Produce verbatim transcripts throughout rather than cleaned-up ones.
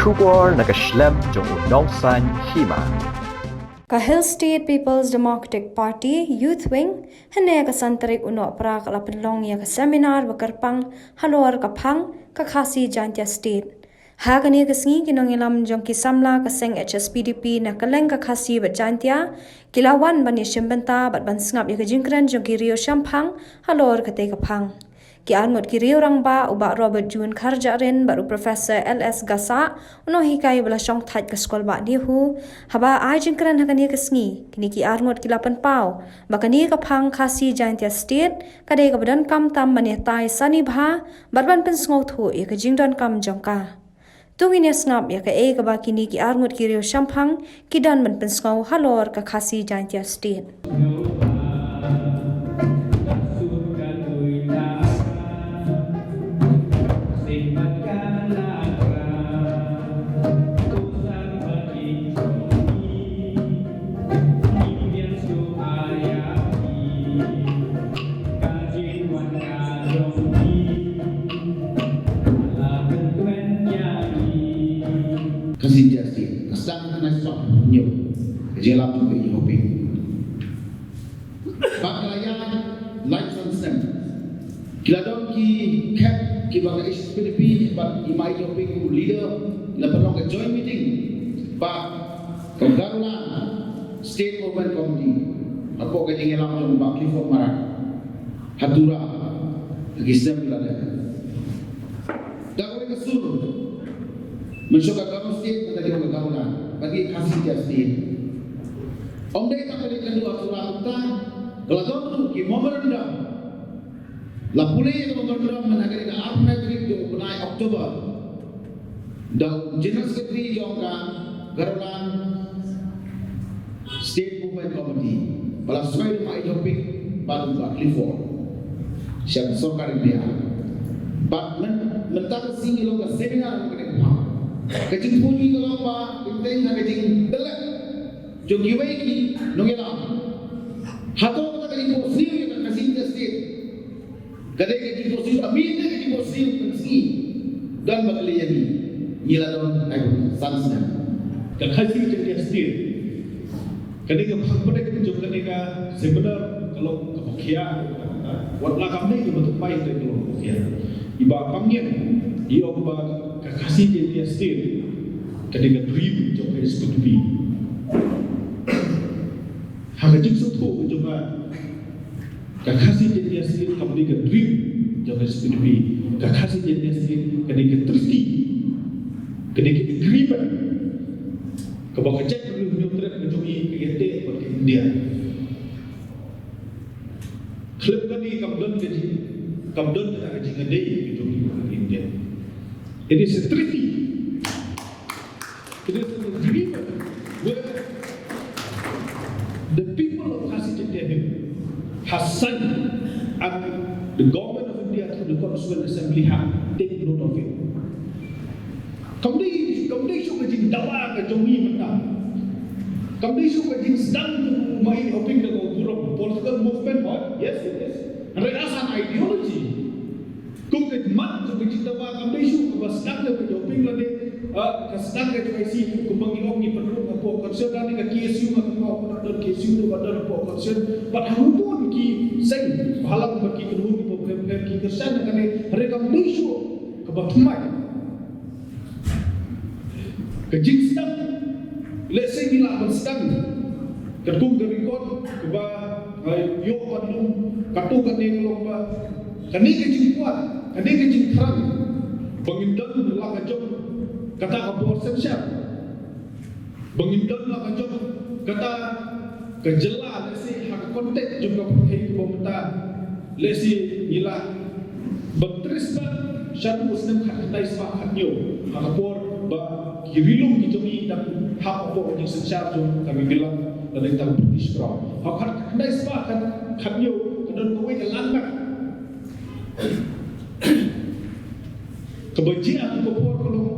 Khubor na ka shlem jong u nongsan hima. Ka Hill State People's Democratic Party Youth Wing hynne ka san tarik u Nohprah ka la pynlong ïa ka seminar ba kyrpang halor ka phang ka Khasi Jaintia State. Ha kane ka sngi ki nongïalam jong ki samla ka seng H S P D P na kylleng ka Khasi bad Jaintia ki la wan ban ïashim bynta bad ban sngap ïa ka jingkren jong ki riew shemphang halor katei ka phang. Ki arngut ki riew rangbah, u Bah Robert June Kharjahrin bad u Professor L S Gassah, u nonghikai ba la shong thait ka skul Bah NEHU, haba ai jingkren ha kane ka sngi, kine ki arngut ki la pynpaw ba kane ka phang Khasi Jaintia State ka dei kaba donkam tam ban ïatai sani bha bad ban pynsngewthuh ïa ka jingdonkam jong ka. To ngin ïa sngap ïa kaei kaba kine ki arngut ki riew shemphang ki don ban pynsngew halor ka Khasi Jaintia State. Khasi Jaintia State, ka sdang na sop nyo, ka jinglam tu ka i hoping. Bad ka la ïaid lai san snem. Ki la don ki khep kiba ka H S P D P bad i Mai Hoping kum u leader, ki la pynlong ka joint meeting bad ka Garoland State Movement Committee. Hapoh ka jingïalam jong u Bah Clifford Marak. Ha Tura, ha ki snem ki la dep. Da kawei ka sur, mynshuwa ka Garo State, mynta ki ong ka Garoland, bad ki Khasi Jaintia State. Ym dei tang ka leit lyngngoh ha Tura kumta, ka la don ruh ki memorandum. La pule ïa ka memorandum mynta ka dei ka arphew tarik jong u bnai October. Da u General Secretary jong ka Garoland State Movement Committee, ba la soi da u Mai Hoping bad u Bah Clifford sha ka sorkar India. Bad myn-, mynta ka sngi long ka seminar ka dei ka. Ka jingpynjah ka long ba, ka dei ha ka jingtylli jong kiwei ki nongïalam. Hato kata ka jingpynjah ïa ka Khasi Jaintia State. Ka dei ka jingpynjah, ka dei ka jingpynjah ka sngi. Don ba ka lei ïa ngi. Ngi la don ai san snem. Ka Khasi Jaintia State. Ka dei ka phang pdeng jong ka dei ka seminar ka long kaba khia. Wat la kam dei kaba tu pai dei ka long kaba khia. Iba kam ngen, i ong ba ka Khasi Jaintia State ka dei ka dream jong ka S P D P. Ha ka jingsngewthuh jong ka, ka Khasi Jaintia State kam dei ka dream jong ka S P D P. Ka Khasi Jaintia State ka dei ka treaty, ka dei ka agreement kaba ka jaitbynriew Hynñiewtrep ka jong ngi ka ïateh bad ka India. Khlem kane kam don ka jing, kam don kata ka jingïadei ka jong ngi bad ka India. It is a treaty. It is an agreement where the people of Khasi Jaintia Hills has signed and the government of India through the Constituent Assembly have taken note of it. Kam dei, kam dei shuh ka jingdawa ka jong ngi mynta. Kam dei shuh ka jingsdang jong u Mai Hoping da ka burom. Political movement, hooid, yes, it is. Hynrei as an ideology, kum ka mat jong ka jingdawa kam dei shuh kaba sdang da ka jong Hoping lane, ah, ka sdang ka jong I C, kum ba ngi ong ngi pynrung hapoh concern lane ka K S U, nga kynmaw ka don K S U ruh ba don hapoh concern. Bad ha bun ki seng bahalang bad ki kynhun kiba pher pher ki kyrshan ïa kane, hynrei kam dei shuh kaba thymmai. Ka jingsdang, lehse ngi lah ban sdang katkum ka record kaba, eh, ïoh ban lum, katto katne ka long ba kane ka jingkwah, kane ka jingthrang ba ngin don la ka jong kata ka bor synshar, ba ngin don la ka jong kata ka jylla, lehse ha ka context jong ka pyrthei kaba mynta, lehse ngi lah ban trei spah shaduh u snem khatkhyndai spah khathynñiew, ha ka por ba ki ri lum ki jong ngi dang hap hapoh ka jingsynshar jong ka Ri Bilang lane ka British Crown. Ha ka khatkhyndai spah khat, khathynñiew ka don kawei ka langmar kaba jia ha ka por ka long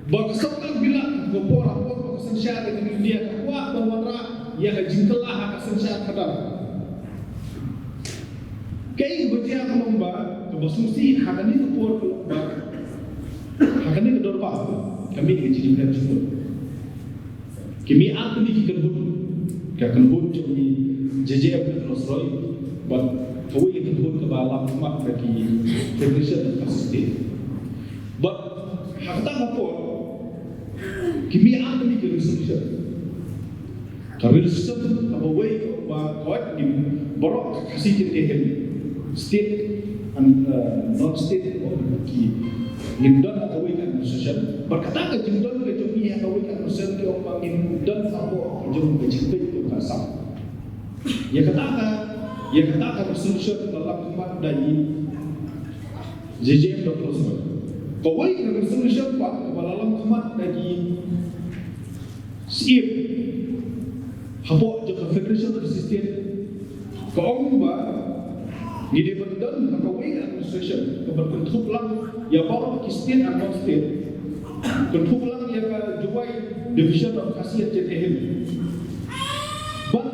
ba ka sorkar Bilang ha ka por, ha ka por ba ka synshar ka India ka kwah ban wanrah ïa ka jingkylla ha ka synshar khadar. Kaei kaba jia ka long ba, kaba sngewsih ha kane ka por ka long ba, ha kane ka dorbar, Ka mih ka jingïapher jingmut. Ki mih ar tylli ki kynhun. Ka kynhun jong i J J M ka Khlong Sroi bad kawei ka kynhun kaba lam khmat ka ki Federation of Khasi State. Bad ha kata ka por ki mih ar tylli ki resolution. Ka resolution kaba wei ka ong ba ka wad ngim baroh ka Khasi Jaintia Hills, state and, uh, non state, ki ngin don ha kawei ka administration. Bad kata ka jingdon ka jong ngi ha kawei ka administration ki ong ba ngin don hapoh ka jong ka jingpeit jong ka Assam. Ïa kata ka, ïa kata ka resolution ka la lam khmat da i J J M Doctor Osman. Kawei ka resolution pat kaba la lam khmat da i Syiem hapoh jong ka Federation of Khasi State ka ong ba ngi dei ban don ha kawei ka administration kaban kynthup lang ïa baroh ki state and non state, kynthup lang ïa ka Jowai Division of Khasi and Jaintia Hills. Bad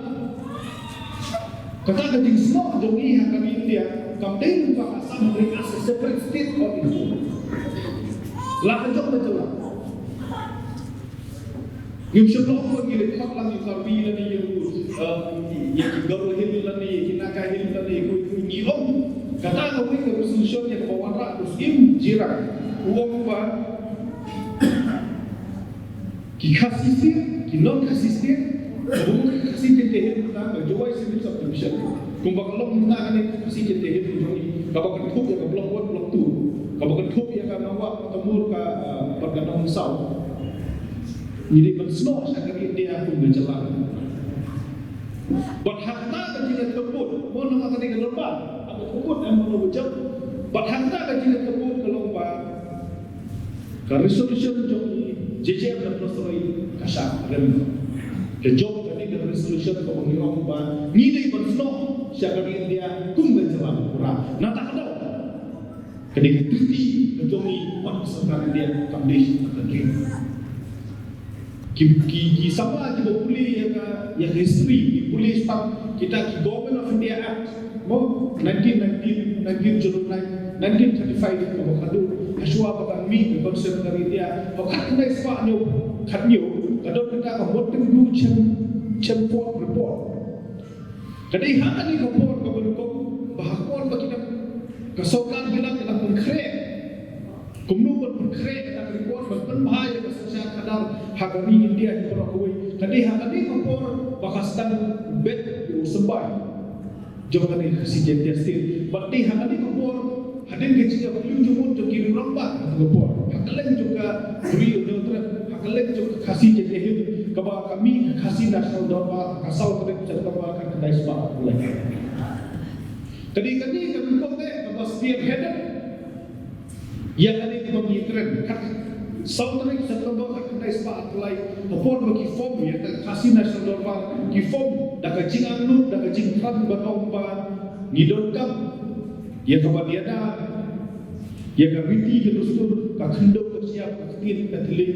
kata ka jingsnoh jong ngi ha ka ri India kam dei lyngba Assam hynrei as a separate state on its own. La ka jong ka jylla. Ngim shym la ong ba ngi leit khot lang ïa u Karbi lane ïa u, eh, ïa ki Garo Hill lane ïa ki Naga Hill lane ïa kiwei kiwei, ngi ong. Kata kawei ka resolution ïa kaba wanrah u Syiem Jirang u ong ba ki Khasi State, ki non Khasi State, kaba mut ki Khasi Jaintia Hills mynta ka Jowai State Subdivision. Kumba ka long mynta kane ka Khasi Jaintia Hills ka jong ngi, kaba kynthup ïa ka Block One, Block Two, kaba kynthup ïa ka Mawkyrwat, ka Mawkyrwat, ka, ah, bad ka Nongmynsawd. Ngi dei ban snoh sha ka ri India kum ka jylla. Bad ha kata ka jingïathuhlypa, mo, na kane ka dorbar, ha ka jingïathuhlypa em, mo, na ka jong. Bad ha kata ka jingïathuhlypa ka long ba ka resolution jong i J J M Doctor Osman ka shah rem. Ka jong kane ka resolution kaba ngi ong ba ngi dei ban snoh sha ka ri India kum ka jylla pura. Nangta ka dei ka treaty ka jong ngi bad ka sorkar India kam dei sha ka treaty. Ki, ki, ki samla kiba pule ïa ka, ïa ka history, ki pule shaphang kita ki Government of India Act, mo, nineteen nineteen, nineteen zero nine, nineteen thirty-five, kaba khadduh, hashwa ba kan mih ka Constitution ka India, ha ka khatkhyndai spah hynñiew, khathynñiew, ka don kata ka Montagu Chem, Chelmsford Report. Ka dei ha kane ka por kaba nyngkong, ba ha ka por ba ki nang, ka sorkar ki la, ki la pynkhreh. Kumno ban pynkhreh kata ka report, ban pynbha ïa ka synshar khadar ha ka ri India hi baroh kawei. Ka dei ha kane ka por ba ka sdang bet ïa u symbai jong kane ka Khasi Jaintia State. Bad dei ha kane ka por, hadien ka jingïapyllun jingmut jong ki rangbah ha kane ka por, ha kylleng jong ka Bri u Hynñiewtrep, ha kylleng jong ka Khasi Jaintia Hills, kaba ka mih ka Khasi National Dorbar, ka saw tarik September, ka khyndai spah arphew lai. Ka dei kane ka nyngkong eh kaba spearheaded ïa kane kaba ngi kren, ka saw tarik September, ka khyndai spah arphew lai, ka por ba ki form ïa ka Khasi National Dorbar, ki form da ka jingangnud, da ka jingkyrpad ban ong ba ngi donkam ïa kaban ïada ïa ka riti ka dustur, ka khyndew ka shyiap, ka ktien ka thylliej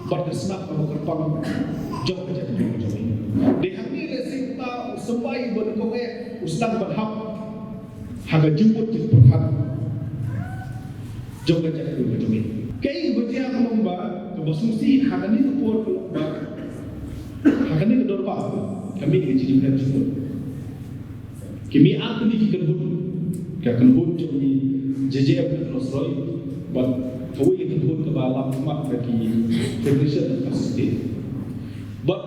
bad ka snam kaba kyrpang jong ka jaitbynriew jong ngi. Dei hangne lehse uta u symbai ba nyngkong eh u sdang ban hap ha ka jingmut jingpyrkhat jong ka jaitbynriew jong ngi. Kaei kaba jia ka long ba, kaba sngewsih ha kane ka por ka long ba, ha kane ka dorbar ka mih ka jingïapher jingmut. Ki mih ar tylli ki kynhun, ka kynhun jong i J J M ka Khlong Sroi bad kawei ka kynhun kaba lam khmat ka ki Federation of Khasi State. Bad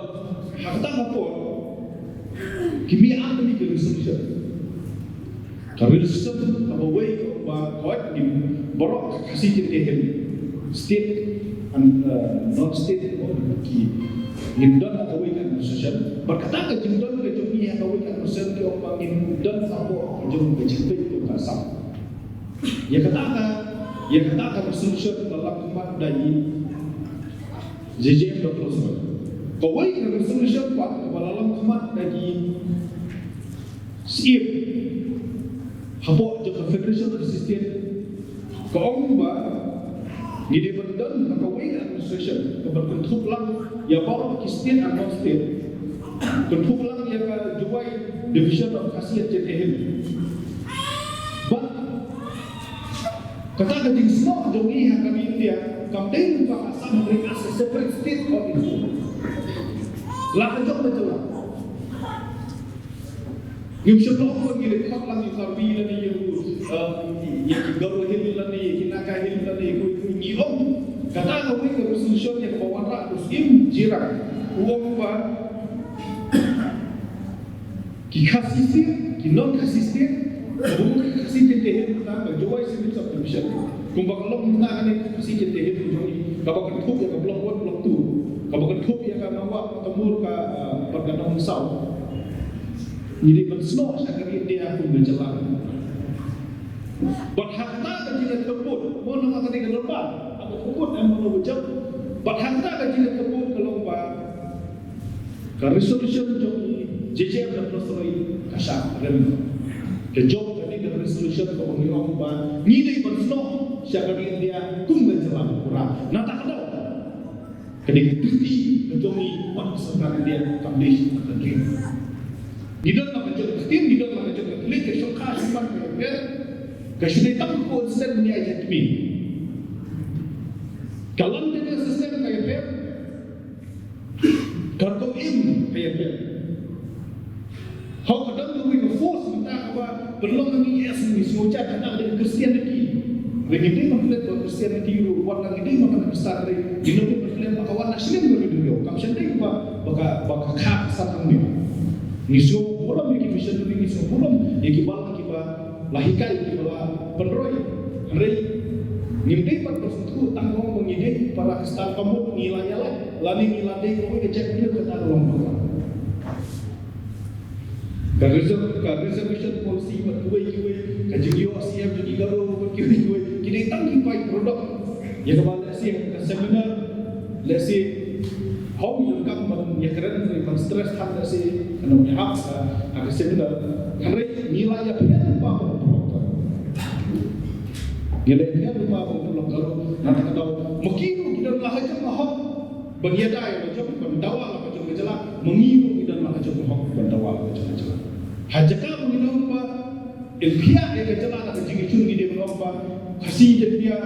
ha kata ka por ki mih ar tylli ki resolution. Ka resolution kaba wei ka ong ba ka wad ngim baroh ka Khasi Jaintia Hills, state and, uh, non state, ki ngin don ha kawei ka administration. Bad kata ka jingdon ka jong ngi ha kawei ka administration ki ong ba ngin don hapoh ka jong ka jingpeit jong ka Assam. Ïa kata ka, ïa kata ka resolution ka la lam khmat da i J J M Doctor Osman. Kawei ka resolution pat kaba la lam khmat da i Syiem hapoh jong ka Federation of Khasi State ka ong ba ngi dei ban don ha kawei ka administration kaban kynthup lang ïa baroh ki state and non state, kynthup lang ïa ka Jowai Division of Khasi and Jaintia Hills. Bad kata ka jingsnoh jong ngi ha ka ri India Kam dei lyngba ka Assam hynrei as a separate state on its own. La ka jong ka jylla. Ngim shym la ong ba ngi leh khot lang ïa Karbi lane ïa u, um, ïa ki Garo Hill lane ïa ki Naga Hill lane ïa kiwei kiwei, ngi ong. Kata kawei ka resolution ïa kaba wanrah u Syiem Jirang u ong ba ki Khasi State, ki non Khasi State, kaba mut ki Khasi Jaintia Hills mynta ka Jowai Civil Subdivision. Kumba ka long mynta kane ka Khasi Jaintia Hills ka jong ngi, kaba kynthup ïa ka Block One, Block Two, kaba kynthup ïa ka Mawkyrwat, Tamur, ka, ah, bad ka Nongmynsawd. Ngi dei ban snoh sha ka ri India kum ka jylla. Bad ha kata ka jingïathuhlypa, mo, namar kane ka dorbar, haba ka vote em, mo, ba jop. Bad ha kata ka jingïathuhlypa ka long ba ka resolution jong i J J M na Pnosroi ka shah rem. Ka jop kane ka resolution kaba ngi ong ba ngi dei ban snoh sha ka ri India kum ka jylla ba pura. Nangta ka dei ka dei ka treaty ka jong ngi bad ka sorkar India, kam dei sha ka treaty. Ngi don la ka jong ka ktien, ngi don la ka jong ka klik, ka shongkha shongman ka ïapher. Ka shu dei tang ka consent ne ai jingkmen. Ka london ka system ka ïapher. Ka rukom im ka ïapher. Haba ka don kawei ka force mynta kaba pynlong ïa ngi, yes, ngi sngewjat, kata ka dei Christianity. Hynrei ngi dei ban klet ba Christianity ruh, wat la ngi dei ban klet Khristan, hynrei ngi dei ban klet ba ka wan na shnong ka ri duriaw. Kam shym dei ba, ba ka, ba ka kha ka san hangne. Ngi sngewburom ïa ki missionary, ngi sngewburom ïa ki balang kiba la hikai, kiba la pynroi. Hynrei ngim dei pat ban sngewthuh tang ong ba ngi dei para Khristan, ka mut ngi la ïalait lane ngi la dei kawei ka jaitbynriew, kata ka long bakla. Ka reserve, ka reservation policy bad kiwei kiwei, ka jingïoh C M jong ki Garo bad kiwei kiwei, ki dei tang ki by product. Ïa kaba lehse ka seminar, lehse haba ngi donkam ban ïakren, ban stress than, lehse kan ym ïahap ha ka seminar. Hynrei ngi la ïapher lypa bad u Prok Garo. Ngi la ïapher lypa bad u Prok Garo. Nangta ka daw ma ki ruh ki don la ka jong ka hok ban ïada ïa la ka jong, ban dawa la ka jong ka jylla. Ma ngi ruh ngi don la ka jong ka hok ban dawa la ka jong ka jylla. Ha jaka ba ngi ong ba ngin phiah ïa ka jylla da ka jingïashun, ngi dei ban ong ba Khasi Jaintia,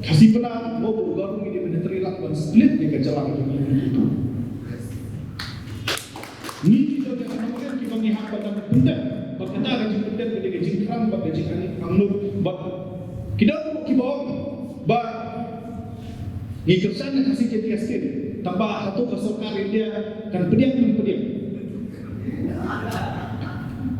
Khasi Pnar, mo, bad u Garo, ngi dei ban ïatrei lang ban split ïa ka jylla ka jong ngi. Ngi ki don ïa ka nongrim kiba ngi hap ban pyndep, bad kata ka jingpyndep ka dei ka jingkyrpad bad ka jingangnud, bad ki don ruh kiba ong ba ngi kyrshan ïa ka Khasi Jaintia State, tangba hato ka sorkar India kan pdiang ne ym pdiang?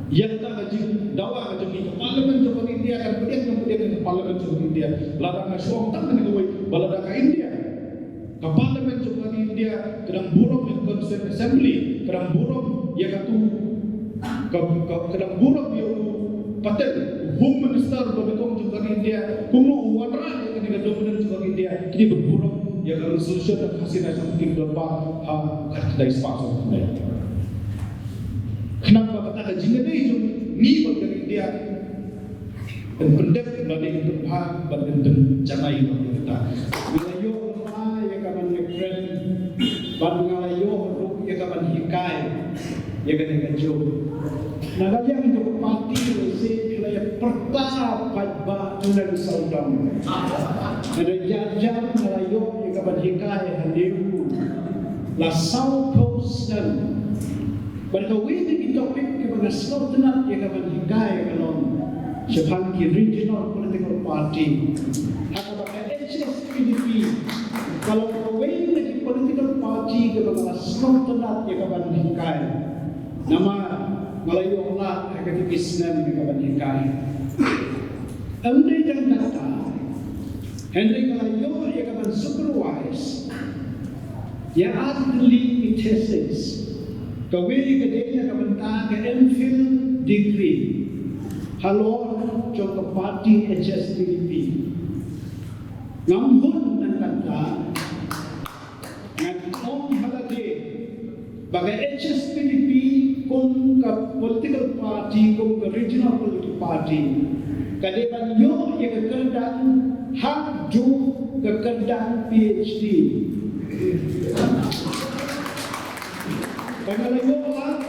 Ïa kata ka jingdawa ka jong ngi, ka Parliament jong ka India kan pdiang ne ym pdiang, ka Parliament jong ka India. Lada nga shu ong tang kane kawei, ba lada ka India, ka Parliament jong ka India ka dang burom ïa ka Constituent Assembly, ka dang burom ïa katu, ka, ka, ka dang burom ïa u Patel, u Home Minister ba nyngkong jong ka India, kumno u wanrah ïa kane ka dominance jong ka India, ki dei ban burom ïa ka resolution ka Khasi National Meeting Dorbar ha ka khatkhyndai spah sawphew khyndai. Khnang ba kata ka jingïadei jong ngi bad ka India kan pyndep lane kan pynbha bad kan pynjanai bad kata. Nga la ïoh lypa ïa ka ban ïakren bad nga la ïoh ruh ïa ka ban hikai ïa kane ka jong. Na ka liang jong ka party, lehse phi la ïa pyrta paidbah, tu na ka sawdong. Nga da jar jar nga la ïoh ïa ka ban hikai hangne ruh la sawphew snem. Bad kawei na ki topic kiba nga sngewtynnat ïa ka ban hikai ka long shaphang ki regional political party. Ha kaba ka H S P D P ka long kawei na ki political party kiba nga la sngewtynnat ïa ka ban hikai. Namar nga la ïoh lad ha kine ki snem ïa ka ban hikai. Ym dei tang kata, hynrei nga la ïoh ïa ka ban supervise ïa artylli ki thesis, kawei ka dei na ka bynta ka MPhil degree halor jong ka party H S P D P. Ngam hun nang kata, ngan ong ha lade ba ka H S P D P kum ka political party, kum ka regional political party, ka dei ban ïoh ïa ka kyrdan haduh ka kyrdan PhD. Ba nga la ïoh lad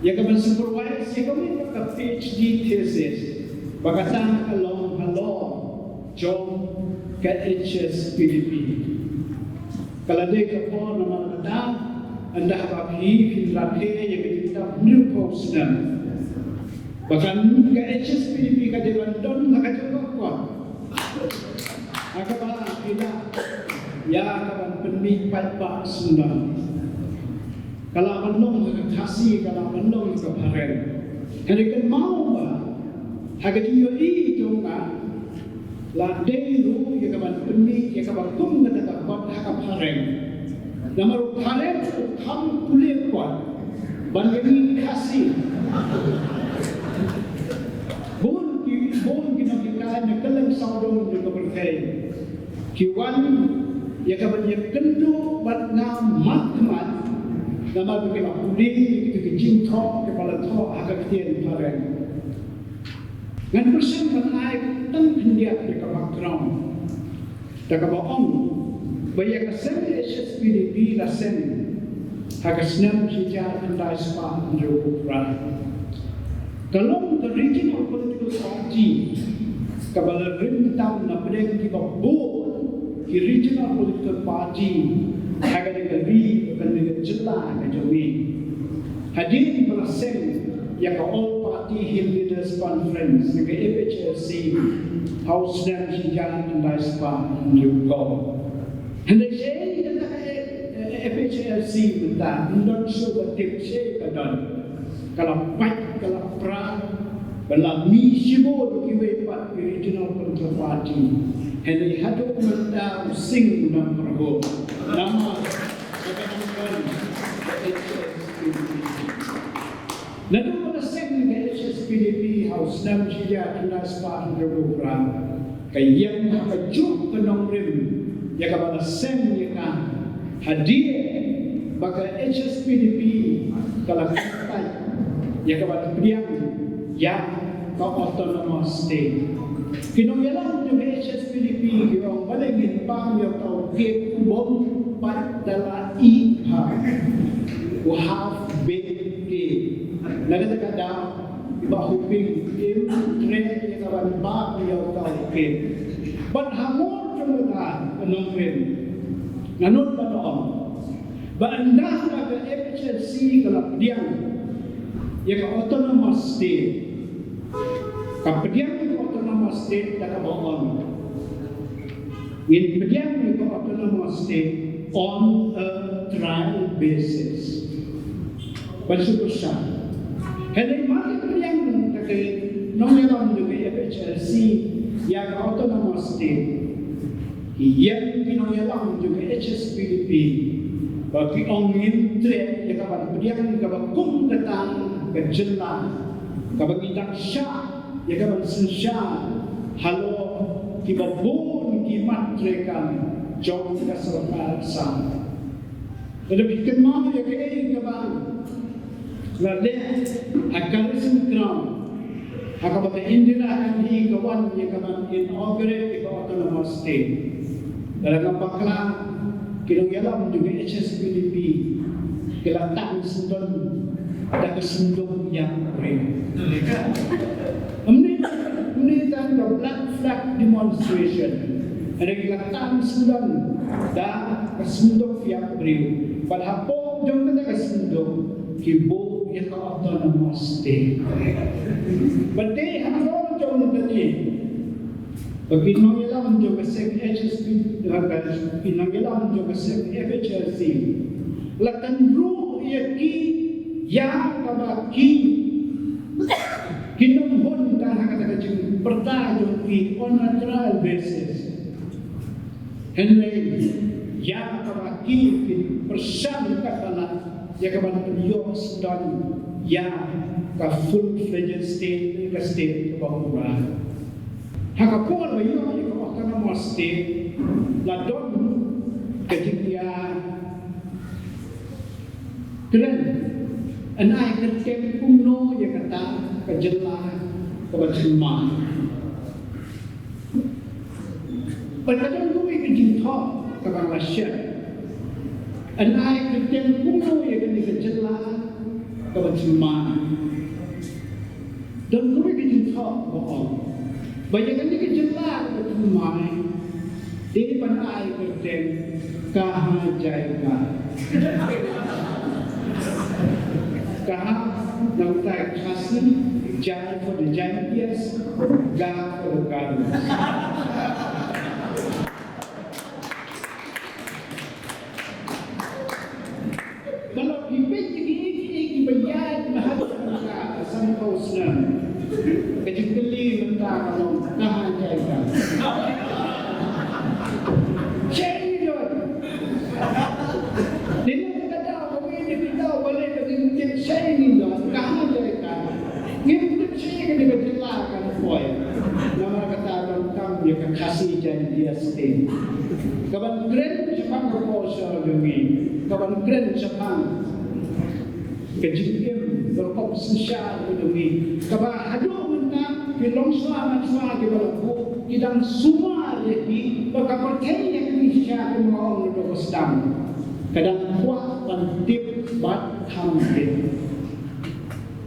ïa ka ban supervise ïa kawei pat ka PhD thesis, ba kata ka long halor jong Ka H S P D P ka la dei ka por namar kata, ynda haba phi phin rakhe ïa ka jingdap hynriewphew snem, ba kan ka H S P D P ka dei ban don ha ka jong ka kot ha kaba phi lah ïa ka ban pynmih paidbah syndon. Ka lah ban long ha ka Khasi, ka lah ban long ha ka Phareng. Hynrei kynmaw ba ha ka jingïohi jong nga, la dei ruh ïa ka ban pynmih ïa kaba kum kata ka kot ha ka Phareng. Namar u Phareng u kham pule kot ban ïa ngi Khasi. Bun ki, bun ki nonghikai na kylleng sawdong jong ka pyrthei ki wan ïa ka ban ïakynduh bad nga mat khmat, namar ba ki la pule ïa kita ki jingthoh kiba la thoh ha ka ktien Phareng. Ngan pyrshang ban ai tang khyndiat ïa ka background da kaba ong ba ïa ka seng H S P D P la seng ha ka snem shi hajar khyndai spah hynriewphew phra. Ka long ka regional political party kaba la rim tam na pdeng kiba bun ki regional political party ha kane ka ri, ha kane ka jylla ka jong ngi. Hadien ba la seng ïa ka All Party Hill Leaders Conference ne ka A P H L C ha u snem shi hajar khyndai spah hynriewphew. Hynrei shaei kata ka A P H L C mynta, ym don shuh ba tip shaei ka don. Ka la pait, ka la pra ba la mih shibun kiwei pat ki regional political party. Hynrei haduh mynta u sing u nang pyrhuh. Namar ba ka nang don ka H S P D P. Naduh ba la seng ka H S P D P ha u snem shi hajar khyndai spah hynriewphew phra, ka ïeng ha kajuh ka nongrim ïa kaba la seng ïa ka, hadien ba ka H S P D P ka la kyntait ïa kaba la pdiang ïa ka Autonomous State. Ki nongïalam jong ka H S P D P ki ong, balei ngin bam ïa uta u kep, u bym pat da la ih bha, u half baked kep. Na kata ka daw, i Bah Hoping im treh ïa ka ban bam ïa uta u kep. Bad ha mut jong kata ka nongrim, nga nud ban ong ba ynda ka F H L C ka la pdiang ïa ka Autonomous State, ka pdiang ïa ka Autonomous State da kaba ong, ngin pdiang ïa ka Autonomous State on a trial basis. Ban shu pyrshang. Hynrei mar ki pdiang da ki nongïalam jong ka F H L C ïa ka Autonomous State, ki ïeng ki nongïalam jong ka H S P D P ba ki ong ngim treh ïa ka ban pdiang kaba kum kata ka jylla kaba ngi dang shah ïa ka ban synshar halor kiba bun ki mat treikam jong ka sorkar Assam. Lada phi kynmaw ïa kaei kaba la leh ha Garrison Ground ha kaba ka Indira Gandhi ka wan ïa ka ban inaugurate ïa ka Autonomous State. Lada nga bakla, ki nongïalam jong ka H S P D P ki la tang syndon da ka synduk ïap briew. Ym dei, ym dei tang ka Black Flag demonstration. Hynrei ki la tang syndon da ka synduk ïap briew. Bad hapoh jong kata ka synduk ki buh ïa ka Autonomous State. Bad dei halor jong kane ba ki nongïalam jong ka seng H S P, ba ki nongïalam jong ka seng F H L C la tynruh ïa ki ïa kaba ki, kin ym hun tang ha kata ka jingpyrta jong ki on a trial basis. Hynrei ïa kaba ki, kin pyrshang katba lah ïa ka ban pynïoh syndon ïa ka full-fledged state, ka state kaba pura. Ha ka por ba ïoh ïa ka Autonomous State, la don ka jingïakren, yn ai kyrteng kumno ïa kata ka jylla kaba thymmai. Bad ka don kawei ka jingthoh kaba la share, yn ai kyrteng kumno ïa kane ka jylla kaba thymmai. Don kawei ka jingthoh ba ong ba ïa kane ka jylla kaba thymmai Dei ban ai kyrteng Kaha Jai Ka. Kaha, nangta Khasi, Jai for the Jaintias, Ka for the Garo. Balok hi peit ki ki ki ba ïaid ma ha ka san ko snem. Ka jingkylli mynta ka long Kaha Jai Ka. Shei ni don. Ni nang ka daw ka wi ni ka daw ba le ka jingkylli shei ni don. Kaha Jai Ka. Ngim tip shisha kane ka jylla kan poi. Namar kata donkam ïa ka Khasi Jaintia State. Kaban kren shaphang ka culture jong ngi. Kaban kren shaphang ka jingim, ka rukom synshar jong ngi. Kaba haduh mynta ki longshuwa manshuwa kiba la buh ki dang sumar ïa ki ba ka pyrthei ïa ki shisha, kumba ong Doctor Sdang. Ka dang kwah ban tip bad kham tip.